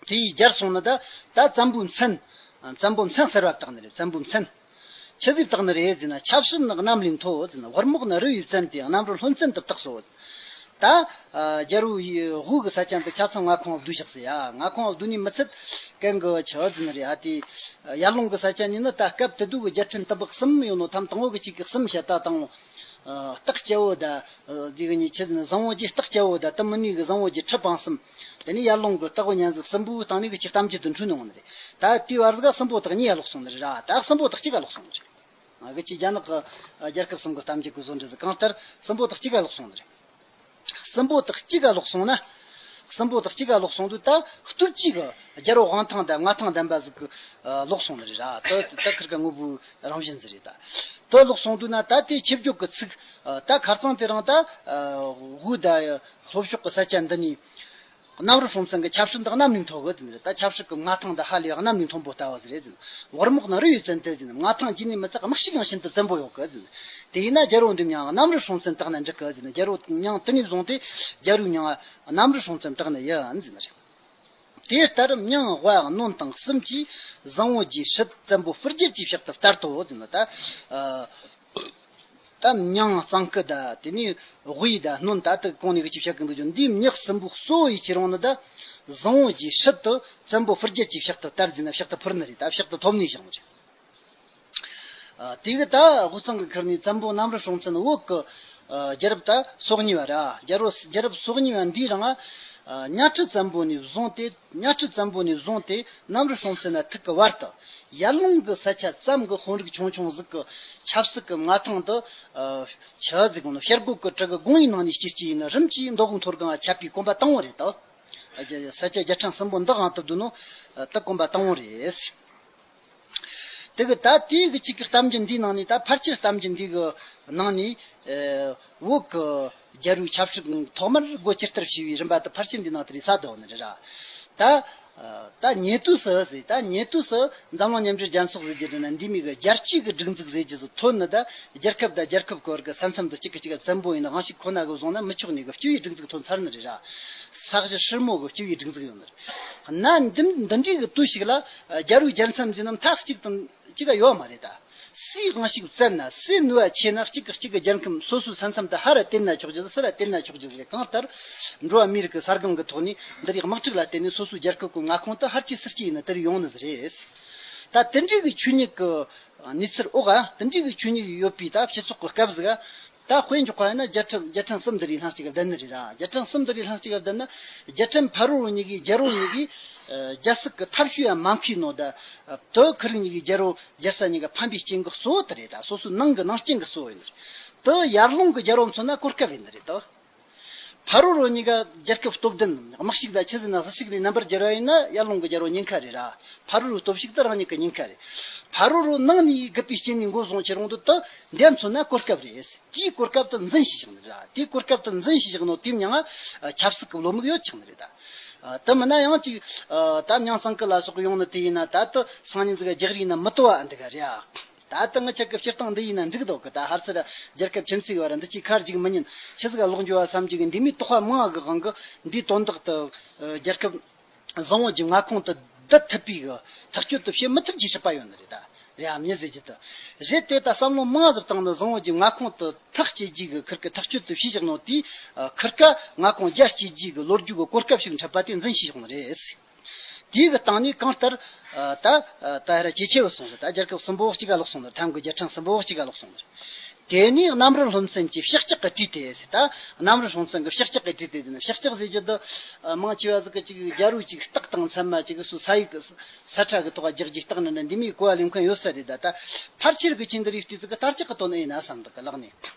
དེ་ཡིས་རྒྱལ་སོང་ན་ད་ད་བཙན་པོའི་མཚན། ཨ་བཙན་པོའི་མཚན་གསར་བ་བཏགས་ནི་རེད། བཙན་པོའི་མཚན། ཆི་ཟིག་བཏགས་ནི་རེད་ཟེར་ན། ཆབ་སྲིད་ནི་གནམ་ལས་མཐོ་ཟེར་ན། དབུ་རྨོག་ནི་རི་བས་བཙན་ཏེ། གནམ་རུ་ལྷོ་མཚན་དུ་བཏགས་སོ། ད་རྒྱལ་པོ་དབུ་གི་ས་ཆ་འདི་ཆ་ཚང་མངའ་ཁོངས་བསྡུས་བཞག་ཟེར་ཡ། མངའ་ཁོངས་བསྡུས་ནས་མི་ཚད་གན་གི་ཆི་ཟེར་ནི་རེད། ཨ་དེ་ཡར་ཀླུང་གི་ས་ཆ་ནས་ནི་ད་སྐབས་དེ་དུས་ཀྱི་རྒྱལ་ཕྲན་དུམ་བུ་གསུམ་ཡོད་ནོ། ཐམ་དང་བོ་གི་གཅིག་གི་གསུམ་བཤད་ད་དང་། སྟག་སྐྱ་བོ་ད། དེ་གི་གཉིས་ཆི་ཟེར་ན། བཟང་བོ་རྗེ་སྟག་སྐྱ་བོ་ད། དུ་མི་ནུས་གི་བཟང་བོ་རྗེ་ཁྲི་འཕང་གསུམ། དེ་ནས་ཡར་ཀླུང་གི་སྟག་བུ་གཉན་གཟིགས་གསུམ་པོའི་སྟེང་ནས་གི་ཆི་གཏམ་རྒྱུད་དུ་འཁྲུལ་ནི་འོང་ནི་རེད། ད་དེའི་བར་ཟིག་ག་གསུམ་པོ་དག་གཉིས་ལོག་སོང་ནི་རེད་ར། ད་གསུམ་པོ་དག་གཅིག་ག་ལོག་སོང་ནི་རེད། ང་གི་ཆི་རྒྱ་ནག་གི་རྒྱལ་ཁབ་གསུམ་གི་གཏམ་རྒྱུད་གི་བཟོ་འདྲ་ཟིག་གང་ལྟར་གསུམ་པོ་དག་གཅིག་ག་ལོག་སོང་ནི་རེད། གསུམ་པོ་དག་གཅིག་ག་ལོག་སོང་ན། གསུམ་པོ་དག་གཅིག་ག་ལོག་སོང་དུས། ད་སྟོབས་ཀྱིས་གི་རྒྱལ་པོ་དབང་ཐང་དང་མངའ་ཐང་ལྡན་པ་ཟིག་གི་ལོག་སོང་ནི་རེད་ར། ད་ད་ཁིར་ག་དངོས་པོའི་རང་བཞིན་ཟིག་རེད། ད་དེ་ལོག་སོང་དུས་ན། ད་དེ་ཆི་བརྗོད་གི་ཚིག་ད་ཁ་རྩང་དེ་རིང་ད་དབུས་ད་ལྷོ་ཕྱོགས་གི་ས་ཆ་འདི་ནས། གནམ་རི་སྲོང་བཙན་གྱི་ཆབ་སྲིད་འདི་གནམ་ནས་མཐོ་གི་ཟེར་ནི་རེད། ད་ཆབ་སྲིད་ཀྱི་མངའ་ཐང་འདི་ཧ་ལས་གནམ་ནས་མཐོན་པོ་ལྟ་བུ་ཟིག་རེད་ཟེར་ནི། དབུ་རྨོག་ནི་རི་ཡི་བཙན་ཏེ་ཟེར་ནི། མངའ་ཐང་རྗེས་ནས་མི་ཚད་དམག་ཤུགས་ཡང་ཤིན་ཏུ་བཙན་པོ་ཡོད་གི་ཟེར་ནི། དེ་ཡིན་ན་རྒྱལ་པོ་འདི་མྱིང་གནམ་རི་སྲོང་བཙན་བཏགས་ན་འགྲིག་གི་ཟེར་ནི། རྒྱལ་པོ་མྱིང་དེ་ནས་བཟུང་སྟེ་རྒྱལ་པོའི་མྱིང་གནམ་རི་སྲོང་བཙན་བཏགས་ནི་ཡིན་ཟེར་ནི་རེད། དེ་ལྟར་མྱིང་དབའ་རྣོན་དང་གསུམ་གྱིས། བཟང་བོ་རྗེ་སྲིད་བཙན་པོ་སྤུར་རྒྱལ་གྱི་ཕྱག་ཏུ་བསྟར་ཏོ་ཟེར་ནི། ད། ད་མྱིང་གཙང་ཀི་ད། དེ་ནས་དབུས་ད་རྣོན་ད། དེ་གོང་ནས་གི་ཆི་བཤད་གི་འདུག་ཀྱང་། འདིའི་མྱི་གསུམ་པོ་གཙོ་བོ་ཡི་ཆི་རུང་ནི་ད། བཟང་བོ་རྗེ་སྲིད་དུ་བཙན་པོ་སྤུར་རྒྱལ་གྱི་ཕྱག་ཏུ་བསྟར་ཟེར་ན། ཕྱག་ཏུ་ཕུལ་ནི་རེད། ད་ཕྱག་ཏུ་ཐོབ་ནི་བཞག་ནི་རེད། ཨ། དེ་གི་ད་དབུས་གཙང་གི་ཁུལ་ནས་བཙན་པོ་གནམ་རི་སྲོང་བཙན་བོད་གི། ཨ། རྒྱལ་རབས་ད་སོ་གཉིས་པ་ར། རྒྱལ་རབས་རྒྱལ་རབས་སོ་གཉིས་པ་འདིའི་རིང་ང་། ཨ། གཉའ་ཁྲི་བཙན་པོ་ནས་བཟུང་སྟེ། གཉའ་ཁྲི་བཙན་པོ་ནས་བཟུང་སྟེ་གནམ་རི་སྲོང་བཙན་ན་ཐུག་གི་བར་དུ། ཡར་ཀླུང་གི་ས་ཆ་ཙམ་གི་དཔོན་རིགས་ཆུང་ཆུང་ཟིག་གི་ཆབ་སྲིད་ཀྱི་མངའ་ཐང་དུ། ཨ། ཆི་ཟིག་གོ་ནོ། བྱ་རྒོད་ཀྱི་གྲི་གི་དགུང་བའི་ནང་ནས་སྐྱེས་སྐྱེས་ཡིན་ན། རིམ་གྱིས་མདོ་དབུས་མཐོ་སྒང་ཁྱབ་པའི་གོམ་པ་དང་པོ་རེད་དོ། ཨ། ས་ཆ་རྒྱལ་ཕྲན་གསུམ་པོ་འདི་དབང་དུ་བསྡུས་ནོ། ཨ། དེ་གོམ་པ་དང་པོ་རེད། དེ་གི་ད་དེ་གི་གཅིག་གི་གཏམ་རྒྱུད་འདིའི་ནང་ནས། ད་ཕལ་ཆེར་གཏམ་རྒྱུད་འདི་གི་ནང་ནས། ཨེ། བོད་གི་རྒྱལ་པོའི་ཆབ་སྲིད་ཐོག་མར་སྒོ་ཇི་ལྟར་ཕྱེ་བའི་རིམ་པ་དེ་ཕལ་ཆེར་འདི་ནང་དེ་རེད་ས་དོ་ནི་རེད་ར། ད། ད་ཉེ་དུས་སུ་ཟེར། ད་ཉེ་དུས་སུ་འཛམ་གླིང་མཉམ་འབྲེལ་རྒྱལ་ཚོགས་ཟེར་རྒྱུ་དེ་ན། འདི་མོ་གི་རྒྱལ་སྤྱིའི་གི་སྒྲིག་འཛུགས་ཟེར་རྒྱུ་ཟིག་ཐོན་ནི། ད་རྒྱལ་ཁབ་དང་རྒྱལ་ཁབ་བར་གི་ས་མཚམས་དེ་གཅིག་གིས་གཅིག་བཙན་པོ་ཡིན་ན། དབང་ཤུགས་ཁོ་ན་གིས་བཟུང་ན་མི་ཆོག་ནི་གི་སྤྱི་པའི་སྒྲིག་འཛུགས་ཐོན་ཚར་ནི་རེད་ར། ས་གཞི་ཧྲིལ་མོ་གི་སྤྱི་པའི་སྒྲིག་འཛུགས་ཡོད་ནི་རེད། གནའ་འདི་འདི་འདྲའི་གི་དུས་ཤིག་ལ་རྒྱལ་པོའི་རྒྱལ་མཚམས་ཟེར་ན་མཐའ་གཅིག་ཏུ་གཅིག་ག་ཡོད་མ་རེད། ད་སུས་དབང་ཤུགས་བཙན་ན། སུས་ནུས་པ་ཆེ་ན། གཅིག་གིས་གཅིག་གི་རྒྱལ་ཁམས་སོ་སོའི་ས་མཚམས་དེ་ཧར་ར་བཏོན་ན་ཆོག་རྒྱུ་ཟིག་སུར་ར་བཏོན་ན་ཆོག་རྒྱུ་ཟིག་གང་ལྟར་འགྲོ་བ་མིའི་རིགས་ཀྱི་སར་སྒང་གི་ཐོག་ནས་འདི་རིགས་དམག་འཁྲུག་ལ་བརྟེན་ནས་སོ་སོའི་རྒྱལ་ཁབ་ཀྱི་མངའ་ཁོངས་དེ་ཧར་གྱིས་ཚུར་གྱིས་ཡིན་ན་དེར་ཡོང་ནི་ཟིག་རེད། ད་དེ་འདྲའི་གི་ཆོས་ཉིད་ཀྱི་གནས་ཚུལ་འོག་ག་དེ་འདྲའི་གི་ཆོས་ཉིད་ཡོད་པའི་ད་སྤྱི་ཚོགས་ཀྱི་སྐབས་ཟིག་ག་ད་དཔེ་འཇོག་པ་ཡིན་ན། རྒྱལ་ཁྲིམས་རྒྱལ་ཁྲིམས་གསུམ་དེ་རིགས་ལྷན་ཅིག་ག་བསྡད་ནི་རེད་ར། རྒྱལ་ཁྲིམས་གསུམ་དེ་རིགས་ལྷན་ཅིག་ག་བསྡད་ན། རྒྱལ་ཕྲན་ཕ་རོལ་པོ་གཉིས་ཀྱིས་རྒྱལ་པོ་གཉིས་ཀྱིས། ཨ། རྒྱལ་སྲིད་ཀྱི་ཐབས་ཤེས་ཡང་མ་མཁས་ནོ། ད་དེ་ཁུར་གཉིས་ཀྱིས་རྒྱལ་པོ་རྒྱལ་ས་གཉིས་ཀ་ཕམ་པའི་རྐྱེན་གྱི་གཙོ་བོ་དེ་རེད། ད་སོ་སོའི་ནང་གི་ནང་རྐྱེན་གྱི་གཙོ་བོ་ཡིན་ནི་རེད། དེ་ཡར་ཀླུང་གི་རྒྱལ་པོ་མཚོན་ན་གོ་སྐབས་ཡིན་ནི་རེད་དོ། ཕ་རོལ་པོ་གཉིས་ཀ་རྒྱལ་ཁབ་སྟོབས་ལྡན། དམག་ཤུགས་ད་ཆི་ཟིག་ན་ཟིག་ཟིག་ནས་རྣམ་པར་རྒྱལ་བ་ཡིན་ན། ཡར་ཀླུང་གི་རྒྱལ་པོ་ཉེན་ཁ་རེད་ར། ཕ་རོལ་པོའི་སྟོབས་ཤུགས་དེ་རང་ཉིད་ཀྱི་ཉེན་ཁ་རེད། ཕ་རོལ་པོ་ནང་ནས་རྒུད་པའི་རྐྱེན་ནས་འགོ་བཟུང་ཁྱེར་འོང་དུས། དེ་འདི་མཚོན་ན་གོ་སྐབས་རེད། དེའི་གོ་སྐབས་དེ་འཛིན་ཤེས་བཞག་ནི་རེད། དེའི་གོ་སྐབས་དེ་འཛིན་ཤེས་བཞག་ནོ། དེའི་མྱིང་ང་ཆབ་སྲིད་ཀྱི་བློ་མིག་ཡོད་ཆགས་ནི་རེད། ད་དེ་མིན་ན་ཡང་ཅིག་ད་མྱིང་གཙང་ཀི་ལ་སོགས་ཀྱི་ཡོང་ནི་དེ་ཡིན་ན། ད་དེ་སང་ཉིན་ཟིག་རྒྱག་རེས་ན་མི་དོ་བ་འདི་ག་རེད། ཨ། ད་དེ་ངི་ཆ་གི་སྤྱིར་བཏང་འདི་ཡིན་ན་འགྲིག་འདུག་གི། ད་ཧར་ཚུར་རྒྱལ་ཁབ་ཁྱིམ་མཚེས་བར་འདི་ཅིག་ཁ་རྒྱུག་མི་ཉན། ཆི་ཟིག་ག་ལོག་འགྱོ་བ་བསམ་རྒྱུ་གི་འདི་མོའི་དོགས་པ་མང་བ་གི་དབང་གིས། འདིའི་དོན་དག་དེ་རྒྱལ་ཁབ་བཟང་བོ་གི་མངའ་ཁོངས་དེ་བསྡུ་ཐུབ་པའི་གི་ཐག་གཅོད་དེ་བྱེད་མི་ཐུབ་ཀྱི་སྲིད་པ་ཡོད་ནི་རེད། ད་རེད། ཨ། མྱི་ཟེར་རྒྱུ་དེ་རེད། དེ་ད་བསམ་བློ་མང་ཟིག་བཏང་ནས་བཟང་བོ་གི་མངའ་ཁོངས་དེ་ཐག་བཅད་རྒྱུ་གི་ཁུར་གི་ཐག་གཅོད་དེ་བྱས་བཞག་ནོ། དེའི་ཁུར་ག་མངའ་ཁོངས་རྒྱ་བསྐྱེད་རྒྱུ་གི་ལོ་རྒྱུས་གི་གོ་སྐབས་ཤིག་འཕྲད་པ་དེ་འཛིན་ཤེས་བྱུང་ནི་རེད། དེའི་གི་སྟེང་ནས་གང་ལྟར། ཨ། ད་ཨ། ད་ཧེ་ར་ཇེ་ཆེ་བ་སོང་ཟེར། ད་རྒྱལ་ཁབ་གསུམ་པོ་གཅིག་ག་ལོག་སོང་ནི་རེད། ཐམ་གི་རྒྱལ་ཕྲན་གསུམ་པོ་གཅིག་ག་ལོག་སོང་ནི་རེད། དེ་ནས་གནམ་རི་ལྷོ་མཚན་གྱིས་ཕྱག་ལྕགས་ཀྱིས་བྲིས་ཏེ་ཟེར། ད་གནམ་རི་སྲོང་བཙན་གྱིས་ཕྱག་ལྕགས་ཀྱིས་བྲིས་ཏེ་ཟེར་ན། ཕྱག་ལྕགས་ཟེར་རྒྱུ་དེ། ཨ། མང་ཆེ་བ་ཟིག་གིས་ཅིག་རྒྱལ་པོའི་ཅིག་སྟག་དང་ཚད་མ་ཅིག་སུ་ས་ཡིག་གི་ས་ཁྲ་གི་ཐོག་རྒྱག་རྒྱུའི་སྟག་ན་འདྲ་འདི་མོའི་གོ་བ་ལེན་མཁན་ཡོད་ས་རེད། ད་ད་ཕལ་ཆེར་གི་ཅིག་འདི་རིགས་དེ་ཟིག་གིས་དར་ལྕོག་གི་དོན་ཡིན་ན་བསམ་འདུག་གི་ལག་ནས།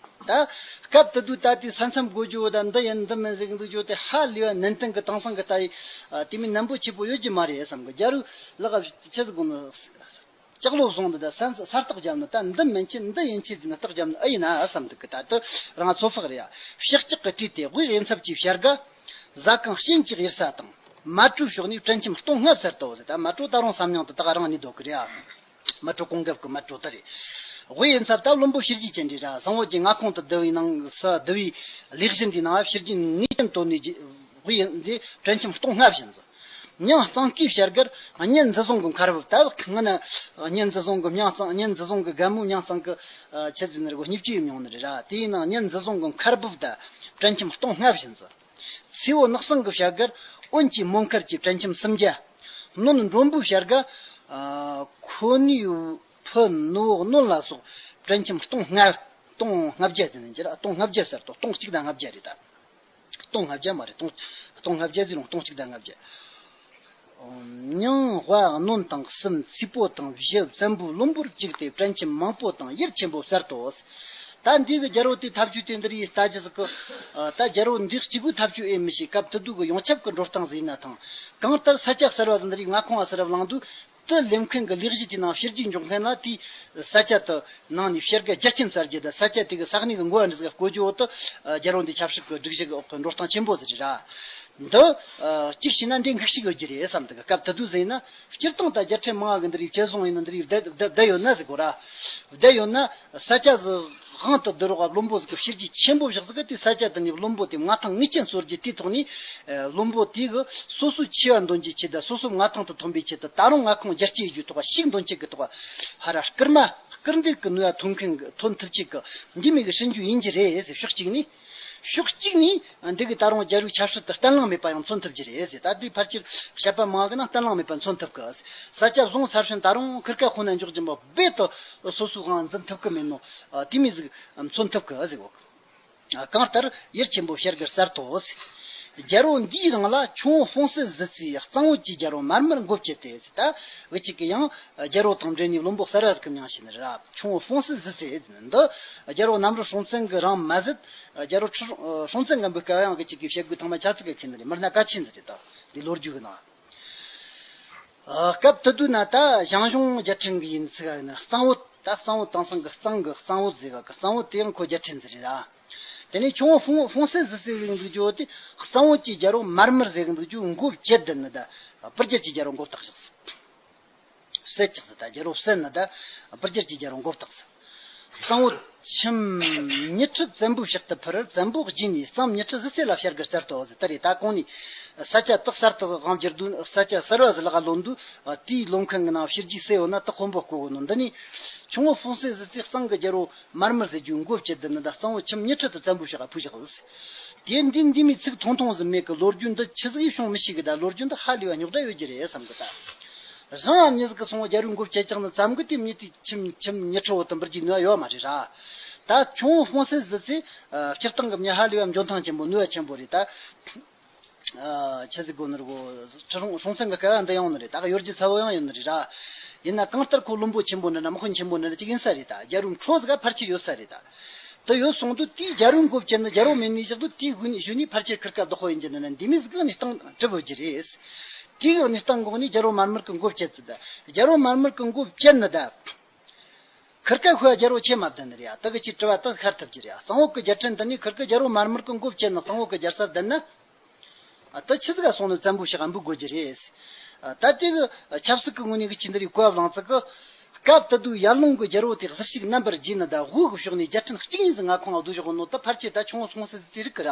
ད་སྐབས་དེ་དུས་ད་དེ་ས་མཚམས་བགོ་རྒྱུ་ད་འདི་ཡིན་འདི་མིན་ཟེར་གི་འདུག་རྒྱུ་དེ་ཧ་ལས་པ་ནན་ཏན་གི་དེང་སང་གི་ལྟ་བུའི། ཨ། དེ་མོའི་ནན་པོ་ཆེ་པོ་ཡོད་རྒྱུ་མ་རེད་བསམ་གི། རྒྱལ་པོའི་ལག་ཆི་ཟིག་དགོས་ནི། ལྕགས་ལོ་བཟུང་འདི་ད་ས་ས་རྟགས་བརྒྱབ་ནི། ད་འདི་མིན་ཆི་འདི་ཡིན་ཆི་ཟེར་ནི་རྟགས་བརྒྱབ་ནི་ཨེ་ཡིན་ན་བསམ་འདུག་གི། ད་དེ་རང་ཚོད་དཔག་རེད་ཡ། ཕྱག་ལྕགས་ཀྱིས་བྲིས་ཏེ་དབུས་གཡུལ་འཚབ་ཀྱི་བྱ་དགའ། བཟའ་གང་གཤིན་གྱི་གཡེར་ས་དང་། མལ་གྲོའི་ཕྱོགས་ནས་བྲན་ཁྱིམ་སྟོང་ལྔ་བཙལ་ཏོ་ཟེར། ད་མལ་གྲོ་ད་རུང་བསམ་ཡང་དེ་དག་རང་ནས་སྡོད་གི་རེད་ཡ། མལ་གྲོ་གོང་འགབ་ཀྱི་མལ་གྲོ་དེ་རེད། དབུས་གཡུལ་འཚབ་ད་བློན་པོ་ཕྱི་རྒྱལ་ཅན་རེད་ར། བཟང་བོ་གི་མངའ་ཁོངས་དེ་བསྡུ་བའི་ནང་སུ་བསྡུ་བའི་ལས་གཞི་འདིའི་ནང་ཕྱི་རྒྱལ་ནས་ཅན་དོ་ནས་དབུས་གཡུལ་འདི་བྲན་ཁྱིམ་སྟོང་ལྔ་བྱིན་ཟེར། མྱང་གཙང་སྐས་བྱ་དགར་གཉན་འཛི་བཟུང་གི་མཁར་བབ། ད་སྔ་ན་གཉན་འཛི་བཟུང་གི་མྱང་གཙང་གཉན་འཛི་བཟུང་གི་རྒན་མོ་མྱང་གཙང་གི་ཆེད་འཛིན་ནི་རྒོ་སྙིབ་ཀྱི་ཡོད་མྱོང་ནི་རེད་ར། དེའི་ནང་གཉན་འཛི་བཟུང་གི་མཁར་བབ་ད་བྲན་ཁྱིམ་སྟོང་ལྔ་བཞིན་འཛི། མཚེ་བོ་ནག་སང་གི་བྱ་དགར་འོན་གྱི་མོན་མཁར་གྱི་བྲན་ཁྱིམ་སུམ་བརྒྱ། ནོན་འགྲོན་པོའི་བྱ་དགའ། ཁོ་ནུའི་ཕུ་ནུ་འོག་ནོན་ལ་སོགས་བྲན་ཁྱིམ་སྟོང་ལྔ། སྟོང་ལྔ་བརྒྱ་ཟེར་ནས་འགྱུར་སྟོང་ལྔ་བརྒྱ་ཟེར་ཏོ། སྟོང་གཅིག་དང་ལྔ་བརྒྱ་རེད་ད། སྟོང་ལྔ་བརྒྱ་མ་རེད། སྟོང་སྟོང་ལྔ་བརྒྱ་ཟེར་རུང་སྟོང་གཅིག་དང་ལྔ་བརྒྱ། མྱང་དབའ་ནོན་དང་གསུམ། མཚེ་པོ་དང་བཞི། བཙན་པོའི་བློན་པོར་གཅིག་སྟེ་བྲན་ཁྱིམ་མང་པོ་དང་ཡུལ་ཆེན་པོ་གསར་དུ། ད་འདི་གི་རྒྱལ་པོ་དེ་ཐབས་ཇུས་དེ་འདིར་ཡིས་ལྟ་རྒྱུ་ཟིག་གི། ད་རྒྱལ་པོ་འདི་གཅིག་པུའི་ཐབས་ཇུས་ཨེ་མི་ཤེས། སྐབས་དེ་དུས་ཀྱི་ཡོངས་ཁྱབ་ཀྱི་འགྲོ་སྟངས་ཟིག་ཡིན་ན་ཐང་། གང་ལྟར་ས་ཆ་གསར་བ་ཟིག་འདིར་ཡིས་མངའ་ཁོངས་ཨ་གསར་བ་བླངས་དུས། དེ་ལེན་མཁན་གྱི་ལས་གཞི་དེ་ནང་ཕྱི་རྒྱུད་འཇོག་མཁན་ན་དེའི་ས་ཆ་དེ་ནང་ནས་བྱ་དགའ་རྒྱ་ཁྱིམ་བཙལ་རྒྱུ་དང་ས་ཆ་དེ་གི་ས་གནས་ཀྱི་འགོ་བ་འདྲ་ཟིག་བསྐོ་རྒྱུ་འོག་ཏུ་རྒྱལ་པོ་འདི་ཆབ་སྲིད་ཀྱི་སྒྲིག་གཞི་གི་འོག་གི་འགྲོ་སྟངས་ཆེན་པོ་ཟིག་རེད་ར། འདི་གཅིག་བྱས་ན་འདི་འགུག་ཤུགས་ཡོད་རྒྱུ་རེད་བསམ་འདུག་སྐབས་དེ་དུས་ཟིན་ན་སྤྱིར་བཏང་ད་རྒྱལ་ཕྲན་མང་བ་གི་འདི་རིགས་བྱེད་བཟུང་ཡིན་ན་འདི་རིགས་བསྡད་བསྡད་བསྡད་ཡོད་ན་ཟིག་གོ་ར། བསྡད་ཡོད་ན་ས་ཆ་ཟིག་དབང་དུ་བསྡུ་རོགས་བློན་པོ་ཟིག་གི་ཕྱི་རྒྱུད་ཆེན་པོ་བཞག་ཟིག་གི་དེ་ས་ཆ་དེ་ནས་བློན་པོ་དེ་མངའ་ཐང་ངེས་ཅན་གསོ་རྒྱུ་དེའི་ཐོག་ནས། ཨ། བློན་པོ་དེ་གི་སོ་སོའི་ཆེ་བ་འདོན་རྒྱུའི་ཆེད་དུ་སོ་སོ་མངའ་ཐང་དུ་ཐོན་པའི་ཆེད་དུ་ད་རུང་མངའ་ཁོངས་རྒྱ་སྐྱེད་རྒྱུའི་ཐོག་ཤུགས་འདོན་ཆེད་ཀྱི་ཐོག་ཧ་ར་སྐུལ་མ་སྐུལ་འདེད་ཀྱི་ནུས་པ་ཐོན་མཁན་གྱི་ཐོན་ཐུབ་ཆེད་ཀྱི་འདི་མོ་གི་སྲིད་ཇུས་ཡིན་གྱི་རེད་ཟེར། ཕྱོགས་གཅིག་ནས། ཕྱོགས་གཅིག་ནས་འདི་གི་ད་རུང་རྒྱལ་པོའི་ཆབ་སྲིད་དུ་གཏན་ལངས་མེད་པ་ཡང་མཚོན་ཐུབ་ཀྱི་རེད་ཟེར། ད་དེའི་ཕལ་ཆེར་བཤད་པ་མང་གི་ན་གཏན་ལངས་མེད་པ་མཚོན་ཐུབ་གི། ས་ཆ་བཟུང་ཚར་ཕྱིན་ད་རུང་ཁིར་ཀ་ཁོ་ན་འཇོག་རྒྱུ་མ་རྦད་དུ་སོ་སོའི་དབང་འཛིན་ཐུབ་གི་མེད་ནོ། དེ་མོ་ཟིག་མཚོན་ཐུབ་གི་ཟེར་གོ། གང་ལྟར་ཡུལ་ཆེན་པོ་བྱ་དགར་གསར་དུ། རྒྱལ་པོ་འདིའི་རིང་ལ་ཁྱུང་པོ་ཧྥོང་སེ་ཟི་ཙི་གཙང་བོད་ཀྱི་རྒྱལ་པོ་མར་མར་མགོ་བཅད་དེ་ཟེར། ད་འུ་ཅག་གི་ཡང་རྒྱལ་པོ་དང་འབྲེལ་ནས་བློན་པོ་གསར་བ་ཟིག་གི་མྱིང་ཞིག་ནི་ར། ཁྱུང་པོ་ཧྥོང་སེ་ཟི་ཙི་འདི་རྒྱལ་པོ་གནམ་རི་སྲོང་བཙན་གི་རིང་མ་ཟད། རྒྱལ་པོ་ཁྲི་སྲོང་བཙན་སྒམ་པོའི་སྐབས་ཡང་འུ་ཅག་གི་བྱེད་སྒོའི་ཐང་མ་ཆ་ཚིག་གི་ཁྱེར་ནི་རེད། མི་སྣ་གལ་ཆེན་ཟིག་རེད། ད་འདི་ལོ་རྒྱུས་གི་ནང་། ཨ། སྐབས་དེ་དུས་ན་ད་ཞང་ཞུང་རྒྱལ་ཕྲན་གྱི་ཡིན་ཚིག་ཡིན་ན་གཙང་བོད། ད་གཙང་བོད་དེང་སང་གི་གཙང་གི་གཙང་བོད་ཟེར་ག་གི་གཙང་བོད་དེ་ཡང་ཁོ་རྒྱལ་ཕྲན་ཟིག་རེད་ར། དེ་ནས་ཁྱུང་པོ་ཧྥོང་ཧྥོང་སེ་ཟི་ཙི་ཟེར་གི་འདུག་རྒྱུ་དེ་གཙང་བོད་ཀྱི་རྒྱལ་པོ་མར་མར་ཟེར་གི་འདུག་རྒྱུ་མགོ་བཅད་བསྡད་ནི་ད་སྤུ་རྒྱལ་གྱི་རྒྱལ་པོ་མགོ་བཏགས་བཞག་ཟིག་བསད་ཅིག་ཟིག་ད་རྒྱལ་པོ་བསད་ནི་ད་སྤུ་རྒྱལ་གྱི་རྒྱལ་པོ་མགོ་བཏགས་ཟིག་གཙང་བོ་ཁྱིམ་ཉི་ཁྲི་བཙན་པོའི་ཕྱག་ཏུ་ཕུལ། བཙན་པོ་རྗེས་ནས་གཙང་ཉི་ཁྲི་ཟི་ཙི་ལ་བྱ་དགར་གསར་དུ་ཟེར། ད་རེས་ད་གོང་ནས་ས་ཆ་དག་གསར་དུ་དབང་བསྒྱུར་དུས། ས་ཆ་གསར་བ་ཟིག་ལག་ལོན་དུས། དེའི་ལོ་མཁན་གྱི་ནང་ཕྱི་རྒྱུད་གསལ་ཡོད་ན་དག་དཔོན་པོ་བསྐོ་གོ་ནོ། འདི་ནས་ཁྱུང་པོ་ཧྥོང་སེ་ཟི་ཙི་གཙང་གི་རྒྱལ་པོ་མར་མར་ཟེར་རྒྱུའི་མགོ་བཅད་དེ་ནི་ད་གཙང་བོ་ཁྱིམ་ཉི་ཁྲི་དུ་བཙན་པོའི་ཕྱག་ག་ཕུལ་བཞག་ཟིག་དེ་འདི་འདི་མོ་ཚིག་ཐུང་ཐུང་ཟིག་མེད་གི། ལོ་རྒྱུས་འདི་ཆི་ཟིག་ཡིས་བྱུང་མི་ཤེས་གི། ད་ལོ་རྒྱུས་འདི་ཧ་ལས་པ་རྙོག་དྲ་ཡོད་རྒྱུ་རེད་བསམ་གི། ད་རང་ཨ་མྱི་ཟིག་གི་སོང་བ་རྒྱལ་པོའི་མགོ་བཅད་ཅག་ནི་ཙམ་གི་དེ་མྱི་དེ་ཁྱིམ་ཁྱིམ་ཉི་ཁྲི་བོ་དུ་འབུད་རྒྱུའི་ནུས་པ་ཡོད་མ་རེད་ར། ད་ཁྱུང་པོ་ཧྥོང་སེ་ཟི་ཙི་ཨ་སྤྱིར་བཏང་གི་མྱི་ཧ་ལས་པ་འཇོན་ཐང་ཆེན་པོ་ནུས་པ་ཆེན་པོ་རེད། ད་ཨ་ཆི་ཟིག་གོ་ནི་རེད་གོ། ཁྲི་སྲོང་སྲོང་བཙན་གི་སྐལ་བ་འདི་ཡོང་ནི་རེད། ད་གཡོ་སྒྱུ་ཚ་བོ་ཡང་ཡོད་ནི་རེད་ར། ཡིན་ན་གང་ལྟར་ཁོ་བློན་པོ་ཆེན་པོ་འདྲ་འདྲ་དམག་དཔོན་ཆེན་པོ་འདྲ་འདྲ་ཅིག་ཡིན་ས་རེད། ད་རྒྱལ་པོའི་འཕྲོ་ཟིག་ག་ཕལ་ཆེར་ཡོད་ས་རེད། ད་དེ་ཡོད་སོང་དུས་དེའི་རྒྱལ་པོའི་མགོ་བཅད་ནི་རྒྱལ་པོ་མེད་ནི་བཞག་དུས། དེའི་གཞུག་ནས་གཞུག་ནས་ཕལ་ཆེར་ཁིར་ཀ་བདག་པོ་ཡིན་རྒྱུ་འདི་ན་འདི་མོ་ཟིག་གི་གནས་སྟངས་གྲུབ་ཡོད་རྒྱུ་རེད། དེའི་གནས་སྟངས་འོག་ནས་རྒྱལ་པོ་མར་མར་གི་མགོ་བཅད་ཙི། ད་རྒྱལ་པོ་མར་མར་གི་མགོ་བཅད་ནི་ད། ཁིར་ཀ་ཁོའི་རྒྱལ་པོ་ཆེ་མ་བསྡད་ནི་རེད་ཡ། ད་གི་ཅིག་དྲི་བ་ད་ཤར་ཐུབ་ཀྱི་རེད་ཡ། གཙང་བོ་གི་རྒྱལ་ཕྲན་འདི་ནས་ཁིར་ཀ་རྒྱལ་པོ་མར་མར་གི་མགོ་བཅད་ན་གཙང་བོ་གི་རྒྱལ་ས་བསྡད་ན། ཨ་ད་ཆི་ཟིག་ག་སོང་ནས་བཙན་པོའི་ཕྱག་འབུལ་དགོས་ཀྱི་རེད། ཨ་ད་དེ་གི་ཆབ་སྲིད་ཀྱི་ངོས་ནས་གི་ཅི་འདི་རིགས་གོ་བ་བླངས་ཙི་གི། སྐབས་དེ་དུས་ཡར་ལུང་གི་རྒྱལ་པོ་དེ་གཟི་བརྗིད་རྣམ་པར་རྒྱས་ནི་ད་དབུས་གི་ཕྱོགས་ནས་རྒྱལ་ཕྲན་གཅིག་གཉིས་ཟིག་མངའ་ཁོངས་ལ་བསྡུ་བཞག་ནོ། ད་ཕལ་ཆེར་ད་ཁྱུང་པོ་ཧྥོང་སེ་ཟི་ཙི་རིགས་གི་ར།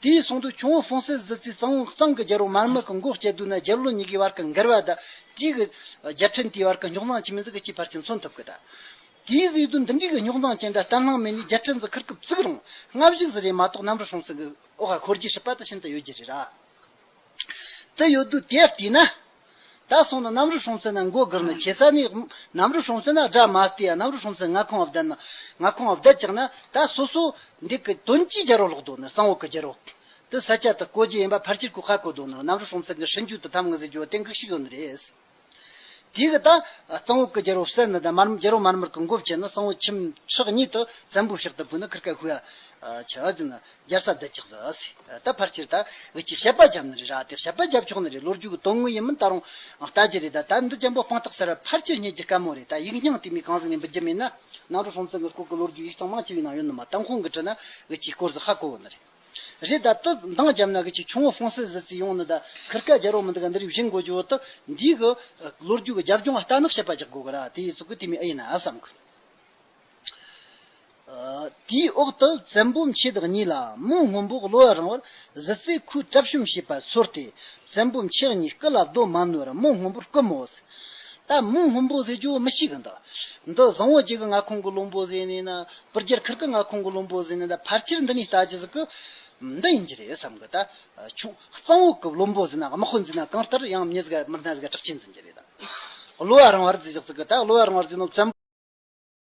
དེའི་སོང་དུས་ཁྱུང་པོ་ཧྥོང་སེ་ཟི་ཙི་གཙང་བོ་གཙང་གི་རྒྱལ་པོ་མར་མར་གི་མགོ་བཅད་དུས་ན་རྒྱལ་བློན་གཉིས་ཀའི་བར་གི་འགལ་བ་དང་། དེའི་གི་རྒྱལ་ཕྲན་དེའི་བར་གི་རྙོག་ཟིང་ཆི་མོ་ཟིག་གི་ཅིག་ཕལ་ཆེར་མཚོན་ཐུབ་གི། ད་དེའི་ཟེར་དུས་འདི་འདྲའི་གི་རྙོག་ཟིང་ཅན་དང་བརྟན་ལྷིང་མེད་ནས་རྒྱལ་ཕྲན་ཟིག་ཁིར་ཀི་བཙུགས་རུང་སྔ་གཞུག་ཟིག་རེད་མ་གཏོགས་གནམ་རི་སྲོང་བཙན་གི་འོག་ག་འཁོར་རྒྱུའི་སྲིད་པ་དེ་ཤིན་ཏུ་ཡོད་རྒྱུ་རེད་ར། དེ་ཡོད་དུས་དེ་ལྟས་ན། ད་སོང་ན་གནམ་རི་སྲོང་བཙན་ན་མགོ་སྒུར་ནི་ཆེ་ས་ནས། གནམ་རི་སྲོང་བཙན་ན་དགྲ་མ་བལྟས་ཡ། གནམ་རི་སྲོང་བཙན་མངའ་ཁོངས་བསྡད་ན། མངའ་ཁོངས་བསྡད་ཅག་ན་ད་སོ་སོ་འདི་གི་དོན་གྱི་རྒྱལ་པོ་ལོག་འདུག་ནི། གཙང་བོ་གི་རྒྱལ་པོ་དེ་ས་ཆ་དེ་བསྐོ་རྒྱུ་ཡིན་པ་ཕལ་ཆེར་ཁོ་ཧ་གོ་འདུག་ནི། གནམ་རི་སྲོང་བཙན་གི་སྲིད་ཇུས་དེ་ཐམ་ངི་ཟིག་རྒྱུ་དེ་འགུག་ཤིག་ཡོད་ནི་རེད། དེ་གི་ད་གཙང་བོ་གི་རྒྱལ་པོ་བསད་ནི་ད་མར་རྒྱལ་པོ་མར་མར་གི་མགོ་བཅད་ནི། གཙང་བོ་ཁྱིམ་ཁྲི་གཉིས་དེ་བཙན་པོའི་ཕྱག་ཏུ་ཕུལ་ནི། ཁིར་ཀ་ཁོས་ཆི་ཟེར་ན་རྒྱལ་ས་བསྡད་ཅག་ཟེར། ད་ཕལ་ཆེར་ད་འུ་ཅག་གིས་དཔྱད་པ་བརྒྱབ་ནི་རེད་ར། དེ་དཔྱད་པ་བརྒྱབ་ཆོག་ནི་རེད། ལོ་རྒྱུས་ཀྱི་དོན་དངོས་ཡིན་མིན་ད་རུང་ལྟ་རྒྱུ་རེད། ད་ད་འདི་ཅན་པོ་དཔང་རྟགས་ཟེར་བ་ཕལ་ཆེར་རྙེད་རྒྱུ་དཀའ་མོ་རེད། ད་ཡིག་རྙིང་དེ་མོ་གང་ཟིག་ནས་འབུད་རྒྱུ་མེད་ན། གནམ་རི་སྲོང་བཙན་གི་སྐོར་གི་ལོ་རྒྱུས་ཡིག་ཚང་མང་ཆེ་བའི་ནང་ཡོད་ནི་མ། ཏུན་ཧོང་གི་བྲིས་ན་འུ་ཅག་སྐོར་ཟིག་ཧ་གོ་གོ་ནི་རེད། རེད། ད་དེ་འདང་བརྒྱབ་ན་གི་ཅིག་ཁྱུང་པོ་ཧྥོང་སེ་ཟི་ཙི་ཡོང་ནི་ད་ཁིར་ཀ་རྒྱལ་པོ་མི་འདུག་ག་འདི་རིགས་བཞེངས་དགོས་རྒྱུ་བོ་དེ་འདི་གི་ལོ་རྒྱུས་ཀྱི་རྒྱབ་ལྗོངས་ལྟ་ནི་བཤད་པ་རྒྱག་དགོས་གི་ར། དེ་ཡི་ཚོ་གི་དེ་མོ་ཨེ་ཡིན་ན་བསམ་གི། དེའི་འོག་ཏུ་བཙན་པོ་མཆེད་གཉིས་ལ་མོ་སྔོན་པོ་གློ་བ་རིང་བར་གཟི་རྩེ་ཁོའི་གྲབས་ཤོམ་བྱས་པ་ཚོར་ཏེ། བཙན་པོ་མཆེད་གཉིས་སྐུ་ལ་རྡོ་མ་ནོར་ར་མོ་སྔོན་པོར་བསྐུམ་མོ་ཟེར། ད་མོ་སྔོན་པོ་ཟེར་རྒྱུ་མི་ཤེས་གི་འདུག་འདི་བཟང་བོ་རྒྱུད་ཀྱི་མངའ་ཁོངས་ཀྱི་བློན་པོ་ཟེར་ནས་ན། བུ་རྒྱུད་ཁུར་གི་མངའ་ཁོངས་ཀྱི་བློན་པོ་ཟེར་ནས་ད་ཕལ་ཆེར་འདི་ནས་ལྟ་རྒྱུ་ཟིག་གི་འདི་ཡིན་གྱི་རེད་བསམ་གི། ད་ཆུང་གཙང་བོ་གི་བློན་པོ་ཟེར་ན་དམག་དཔོན་ཟེར་ན་གང་ལྟར་ཡང་མྱི་ཟིག་མི་སྣ་ཟིག་གྲགས་ཆེན་འཛིན་གྱི་རེད། ད་གློ་བ་རིང་བར་ཟེར་ཞིག་ཟིག་གི། ད་གློ་བ་རིང་བར་ཟེར་ནོ་བཙན་